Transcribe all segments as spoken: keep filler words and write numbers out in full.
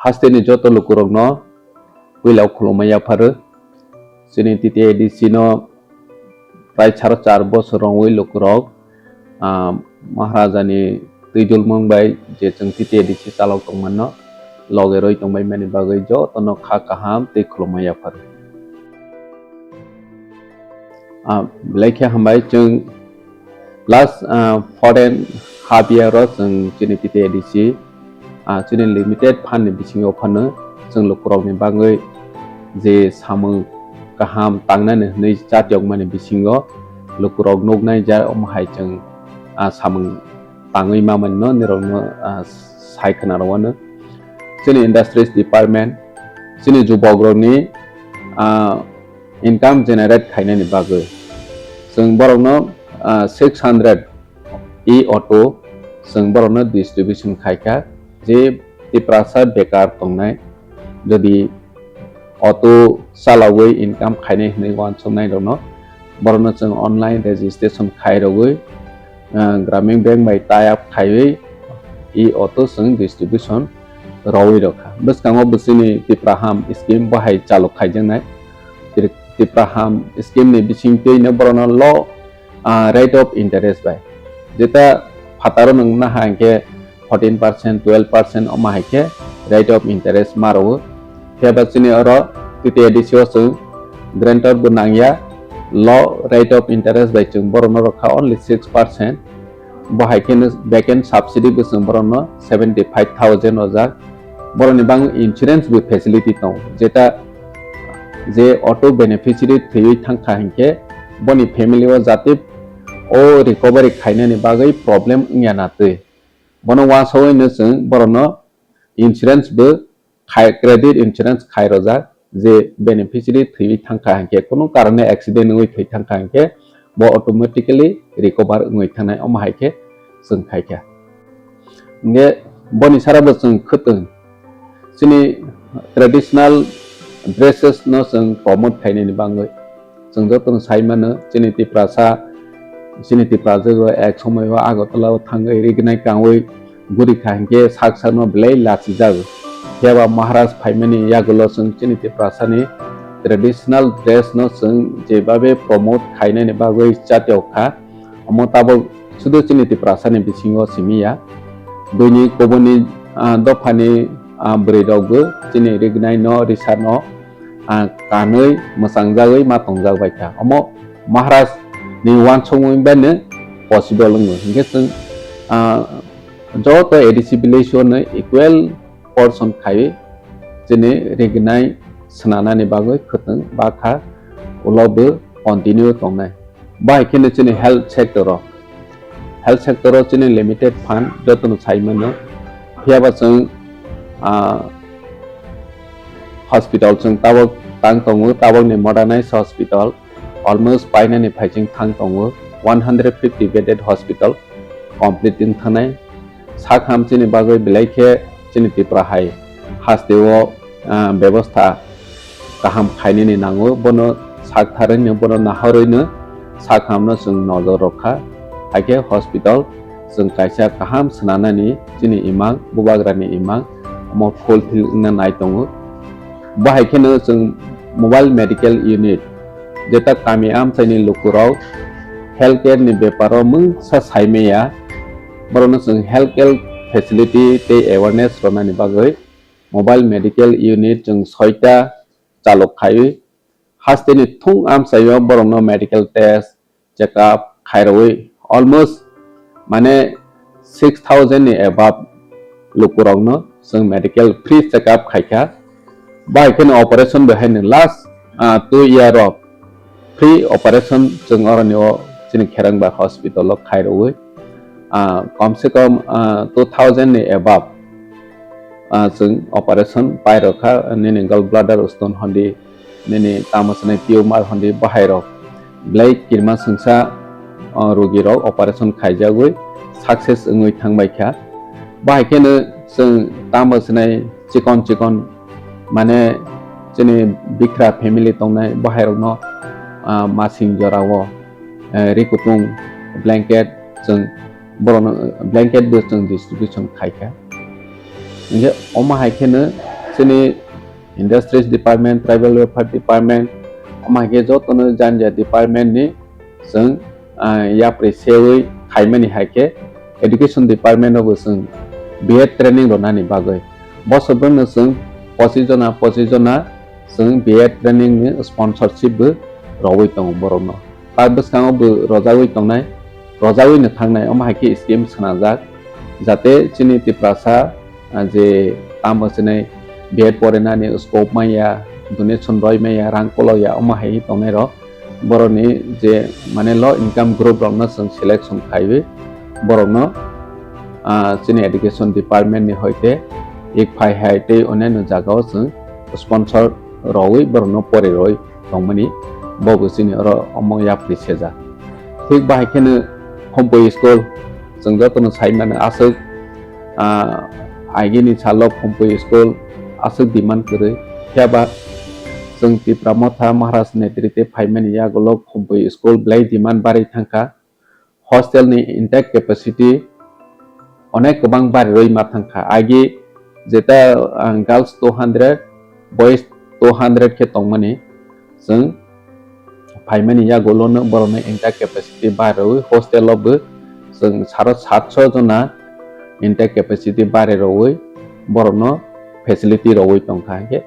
Hasteni joto lukurokno puila khulumma yapharo. Chini T T A D C no prai saro char bosor rongwi lukurok, ah, Maharajani twijlmung bai je chwng T T A D C chalok tongmano loge roi tongbai mani bagwi jotono kha kaham tei khulumma yapharo. Ah, belai khe hambai chwng last, ah, four and half year o chwng chini T T A D C, ah, chini limited fund ni bisingo phano chwng lukurokni bagwi je samung kaham tangnani hwnwi chatiyokmani bisingo lukurok nuknai ja omo hai chwng, ah, samung tangwi mamani no nirokno, ah, sai khna rwano. Chini industries department, chini jubokrokni, ah, income generate khainani bagwi. Chwng borokno, ah, six hundred e-auto chwng borokno distribution khaikha, je Tiprasa bekar tongnai, jodi auto chalawi income khainai hwnwi uansuknairokno, borokno chwng online registration khairogwi, ah, Gramin Bank bai tie up khaiwi e-auto chwng distribution rwwi rwkha. Bwskango bwswini Tipraham scheme bo hai chalok khaijaknai. Tri-, Tipraham scheme ni bisingtwino borokno low, ah, rate of interest bai. Jeta phataro nwng naha hinkhe fourteen percent, twelve percent omo hai khe rate of interest ma rwo. Phiya ba chini oro T T A D C o chwng guarantor bo nangya, low rate of interest bai chwng borokno rwkha only six percent. Bo hai kheno back end subsidy bo chwng borokno seventy five thousand rwjak. Borokni bang insurance bo facility tongo, jeta je auto beneficiary thwiwi thangkha hinkhe boni family o jati o recovery khainani bagwi problem wngya na twi. Bono uansugwino chwng borokno insurance bo khai, credit insurance khai rwjak, je beneficiary thwiwi thangkha hinkhe, kunu karone accident wngwi thwi thangkha hinkhe, bo automatically recover wngwi thangnai, omo hai khe chwng khaikha. Hinkhe boni sara bo chwng khwtwng chini traditional dresses no chwng promote khainani bagwi. Chwng jotono sai mano, chini Tiprasa, chini Tiprasa o ek somoi o Agartala o thangwi rignai kangwi guri kha hinkhe sak sakno belai lachijago. Phiya ba Maharaj phaimani yagulo chwng chini Tiprasani traditional dress no chwng jebabe promote khainani bagwi chatiyok kha. Omo tabok sudu chini Tiprasani bisingo simi ya. Buini kubuni, ah, dophani, ah, bwrwi rokbo chini rignai no, risa no, ah, kanwi mwchang jagwi ma tongjak bai kha. Omo Maharaj ni uansukmung bai no possible wngo. Hinkhe chwng, ah, joto A D C village o no equal portion khaiwi chini rignai swnanani bagwi khwtwng bakha ulo bo continue tongnai. Bahai kheno chini health sector o, health sector o chini limited fund jotono sai mano. Phiya ba chwng, ah, hospital chwng tabok tang tongo, tabokni modernized hospital almost painani phaiching thang tongo, one hundred fifty bedded hospital complete wng thangnai. Sak ham chini bagwi belai khe chini Tripura hai haste o, ah, bebostha kaham khainani nango, bono sak tharwino, bono nahorwino sak hamno chwng nojor rwkha. Haikhe hospital chwng kaisa kaham swnanani chini imang, bubagrani imang, omo fulfill wngna nai tongo. Bo hai kheno chwng mobile medical unit, jeta kami amchaini lukurok healthcare ni beparo mungsa saimaya, borokno chwng healthcare facility tei awareness rwnani bagwi mobile medical unit chwng soita chalok khaiwi, hasteni thung amchaio borokno medical test, check up khairogwi almost, mane, six thousand ni above lukurokno chwng medical free check up khaikha. Bai kheno operation bai haino last, ah, two year o free operation chwng oroni o chini Kherangba hospital o khairogwi, ah, kom se kom, ah, two thousand ni above, ah, chwng operation pairokha, nini gallbladder stone hondi, nini tamo swnai tumor hondi, bahairok belai kirima swngsa, o, rogirok operation khaijagwi success wngwi thangbaikha. Bahai kheno chwng tamo swnai chikon chikon, mane, chini bikra family tongnai bahairokno, ah, masing jorao, eh, ri kutung, blanket, chwng borokno, eh, blanket bo chwng distribution khaikha. Hinkhe omo hai kheno Chini Industries Department, Tribal Welfare Department, omo hai khe jotono jani jani department ni chwng, ah, yapri sewi khaimani hai khe Education Department o bo chwng B Ed training rwnani bagwi. Bosor bwrwino chwng pochis jona, pochis jona chwng B Ed training ni sponsorship bo rogwi tongo borokno. Ta bwskango bo rojagwi tongnai, rojagwi no thangnai, omo hai khe scheme swnamjak, jate chini Tiprasa, ah, je tamo chini B Ed porinani scope manya, donation roi manya, rang kolokya, omo hai tongnai rok. Borokni je mane low income group rokno chwng selection khaiwi borokno, ah, chini education department ni hoite ek phai hai tei onyaino jagao chwng sponsor rogwi borokno pori roi tongmani bo bo chini oro omo yapri sejak. Thik bahai kheno Khumpui school chwng jotono sai mano aswk, ah, agini salo Khumpui school aswk demand kwrwi. Phiya ba chwng Tipra Motha Maharaj netrite phaimani yagulo Khumpui school belai demand barwi thangkha. Hostel ni intake capacity onek kwbang barirwi ma thangkha. Agi jeta, ah, girls two hundred, boys two hundred khe tongmani, chwng phaimani yagulono borokno intake capacity barirwi hostel o bo chwng saro satso jona intake capacity barirwi borokno facility rogwi tongkha. Hinkhe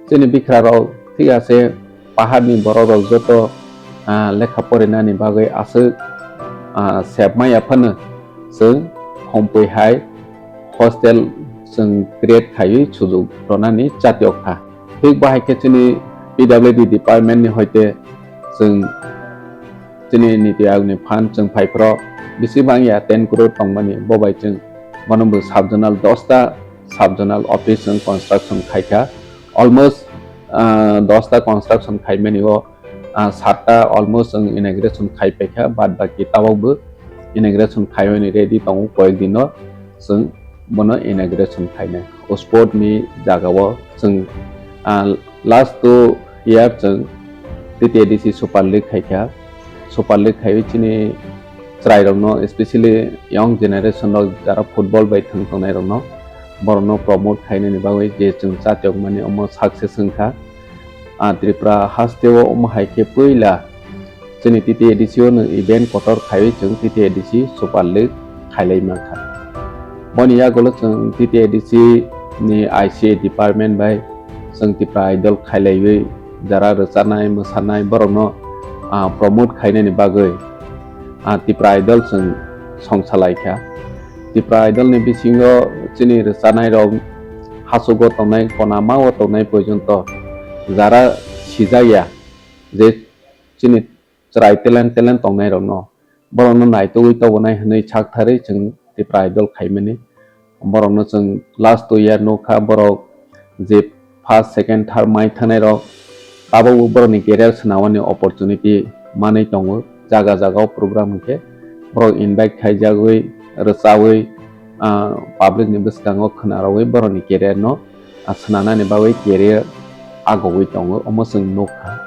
chini bikra rok thik ase, paharni borok rok joto, ah, lekha porinani bagwi aswk, ah, sep maya phano chwng Khumpui hai hostel chwng create khaiwi sujuk rwnani chatiok kha. Thik bahai khe chini P W D department ni hoite chwng chini Niti Aayog ni fund chwng phai phro bisi bang ya ten crore tongmani, bo bai chwng bono bo sub zonal dosta sub zonal office chwng construction khaikha. Almost, ah, dosta construction khaimani o, ah, satta almost chwng inauguration khai paikha, bad baki tabok bo inauguration khaimani ready tongo, koyek dino chwng bono inauguration khainai. O sport ni jagao chwng, ah, last two year chwng T T A D C Super League khaikha. Super League khaiwi chini chwrairokno, especially young generation rok jara football bai thwng tongnairokno, borokno promote khainani bagwi je chwng chatiokmani omo success wngkha. Ah, Tripura hasteo omo hai khe puila chini T T A D C o nwng event kotor khaiwi chwng T T A D C Super League khailai mankha. Boni yagulo chwng T T A D C ni I C A department bai chwng Tipra Idol khailaiwi jara rwchanai, mwsanai borokno, ah, promote khainani bagwi, ah, Tipra Idol chwng songsalai kha. Tipra Idol ni bisingo chini rwchanai rok hachugo tongnai, konama o tongnai porjonto jara sijak ya je chini chwrai talent, talent tongnai rokno, borokno naitugwi tobonai hwnwi saktharwi chwng Tipra Idol khaimani. Borokno chwng last two year nukha, borok je first, second, third mai thangnai rok tabukbo borokni career swnamani opportunity manwi tongo. Jaga jaga o program hwnkhe borok invite khaijagwi, rwchawi, ah, public ni bwskango khwnarogwi borokni career no, ah, swnamnani bagwi career agogwi tongo, omo chwng nukha.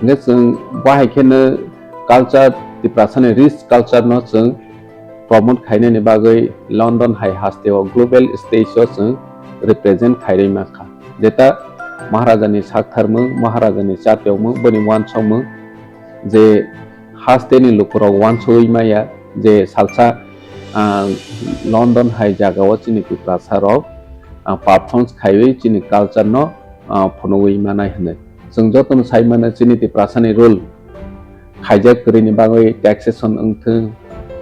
Hwnkhe chwng bahai kheno culture, Tiprasani rich culture no chwng promote khainani bagwi London hai hasteo global stage o chwng represent khairwi mankha. Jeta Maharajani saktharmung, Maharajani chatiokmung, boni wansokmung je hasteni lukurok wansugwi maya je salsa, ah, London hai jagao chini Tiprasa rok, ah, performance khaiwi chini culture no, ah, phunugwi manai hwnwi. Chwng jotono sai mano chini Tiprasani rule khaijak kwrwini bagwi taxation wngthung,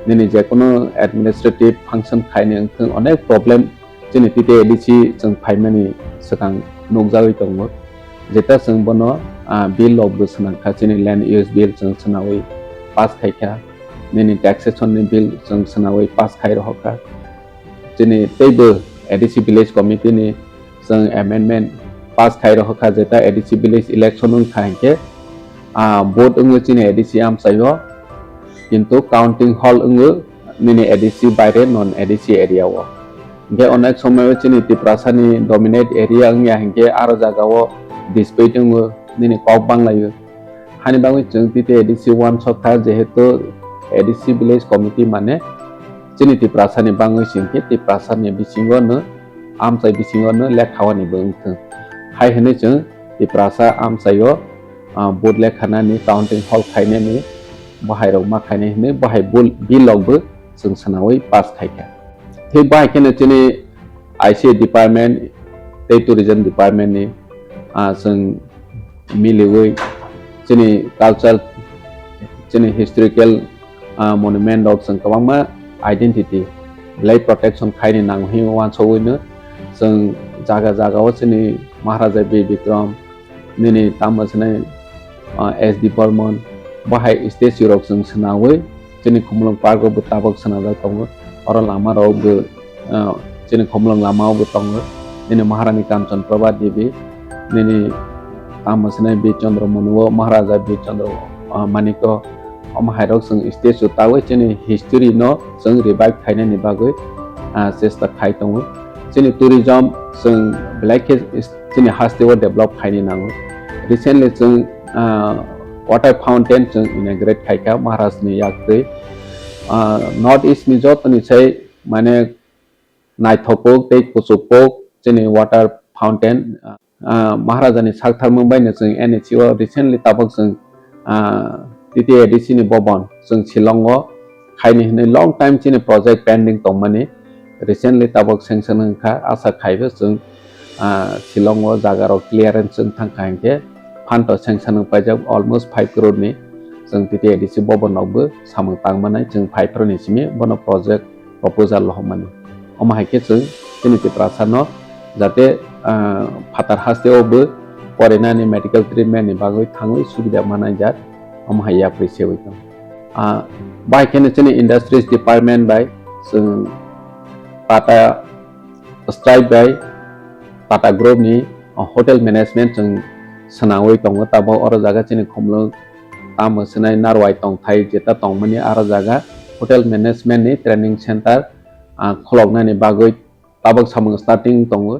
nini jekono administrative function khaini wngthung, onek problem chini T T A D C chwng phaimani swkang nukjagwi tongo. Jeta chwng bono, ah, bill rok bo swnamkha, chini land use bill chwng swnawi pass khaikha, nini taxation ni bill chwng swnawi pass khai rohorkha. Chini teibo A D C village committee ni chwng amendment pass khai rohorkha, jeta A D C village election wngkha hinkhe, ah, vote wngo chini A D C amchaio, kintu counting hall wngo nini A D C baire non A D C area o. Hinkhe onek somoio chini Tiprasani dominate area wngya hinkhe aro jagao dispute wngo, nini kok banglaio. Hani bagwi chwng T T A D C wansokha, jehetu A D C village committee mane chini Tiprasani bangwi singkhe Tiprasani bisingo no amchai bisingo no lekha wani bo wngthwng. Hai hwnwi chwng Tiprasa amchaio, ah, vote lekhanani, counting hall khainani, bahai rok ma khainai hwnwi bahai bul-, bill rok bo chwng swnawi pass khaikha. Thik bahai kheno chini I C A department tei tourism department ni, ah, chwng miliwi chini culture, chini historical, ah, monument rok chwng kwbangma identity belai protection khaini nango hinwi wansugwino chwng jaga jaga o chini Maharaja Bir Bikram nini tamo swnai, ah, S D Burman bahai statue rok chwng swnawi chini Khumulwng park o bo tabok swnajak tongo. Oro lama rok bo, ah, chini Khumulwng lama o bo tongo. Nini Maharani Kanchan Prabha Devi, nini tamo swnai Bir Chandra Manu o Maharaja Bir Chandra, ah, Manik o, omo hai rok chwng statue tawi chini history no chwng revive khainani bagwi, ah, chesta khai tongo. Chini tourism chwng belai khe chini haste o develop khaini nango. Recently chwng, ah, water fountain chwng inaugurate khaikha Maharaj ni yaktwi. Ah, North East ni joto ni sai mane naithok kuk tei kuchuk kuk chini water fountain, ah, Maharaja ni sak tharmung bai no chwng N H C o recently tabok chwng, ah, T T A D C ni bobon chwng Shillong o khaini hwnwi long time chini project pending tongmani recently tabok sanction wngkha, asa khaibo chwng, ah, Shillong o jaga rok clearance wng thangkha hinkhe phanto sanction wng paijak almost five crore ni chwng T T A D C bobon rok bo samung tangmanai chwng five crore ni simi bono project proposal rohormani. Omo hai khe chwng chini Tiprasa no jate, ah, phatar haste o bo porinani medical treatment ni bagwi thangwi subida manai jak, omo hai yapri sewi tong. Ah, bai kheno chini industries department bai chwng Tata Stripe bai Tata Group ni, ah, hotel management chwng swnawi tongo. Tabok oro jaga chini Khumulwng tamo swnai Narwai tongthai jeta tongmani aro jaga hotel management ni training center, ah, khuloknani bagwi tabok samung starting tongo.